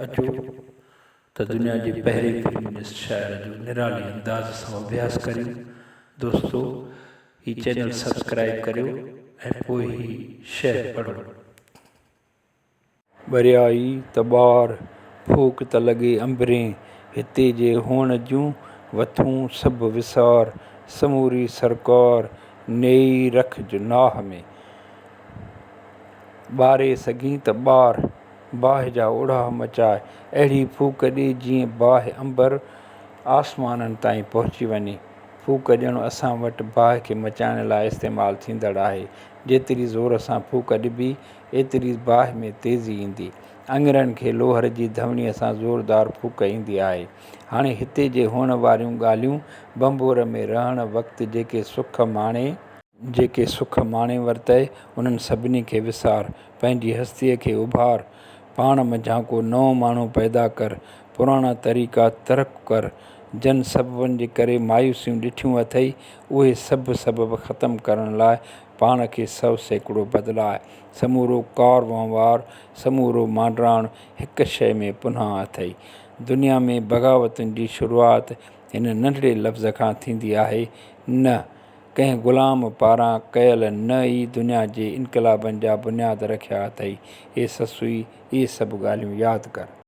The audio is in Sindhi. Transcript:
اچو ته دنيا جي پهرين فيمنسٽ شاعر جو نرالي انداز سان اڀياس ڪريون. دوستو هي چينل سبسڪرائيب ڪريو ۽ پوء هي شعر پڙهو. ٻريائي ته ٻار، ڦوڪ ته لڳي انبرين، هتي جي هئڻ جون وٿون سڀ وسار، سموري سرڪار نيئي رکج ناهه ۾. ٻاري سگهين ته ٻار، باهه جا اوڙاهه مچاء، اهڙي ڦوڪ ڏي جيئن باهه امبر آسمانن تائين پهچي وڃي. ڦوڪ ڏيڻ اسان وٽ باهه کي مچائڻ لاء استعمال ٿيندڙ آهي. جيتري زور سان ڦوڪ ڏبي، ايتري باهه ۾ تيزي ايندي. اڱرن کي لوهر جي ڌوڻيء سان زوردار ڦوڪ ايندي آهي. هاڻي هتي جي هئڻ واريون ڳالهيون ڀنڀور ۾ رهڻ وقت جيڪي سک ماڻي، جيڪي سک ماڻي ورتئي، انهن سڀني کي وسار، پنهنجي هستيء کي اڀار، پاڻ منجهان ڪو نئون ماڻهو پيدا ڪر، پراڻا طريقا ترڪ ڪر، جن سببن جي ڪري مايوسيون ڏٺيون اٿئي، اهي سڀ سبب ختم ڪرڻ لاء پاڻ کي 100% بدلاء. سمورو ڪار وهنوار، سمورو مانڊراڻ هڪ شيء ۾ پنهان اٿئي. دنيا ۾ بغاوتن جي شروعات هن ننڍڙي لفظ کان ٿيندي آهي، نه! ڪنهن غلام پاران ڪيل نه ئي دنيا جي انقلابن جا بنياد رکيا اٿئي. اي سسئي! اهي سڀ ڳالهيون ياد ڪر.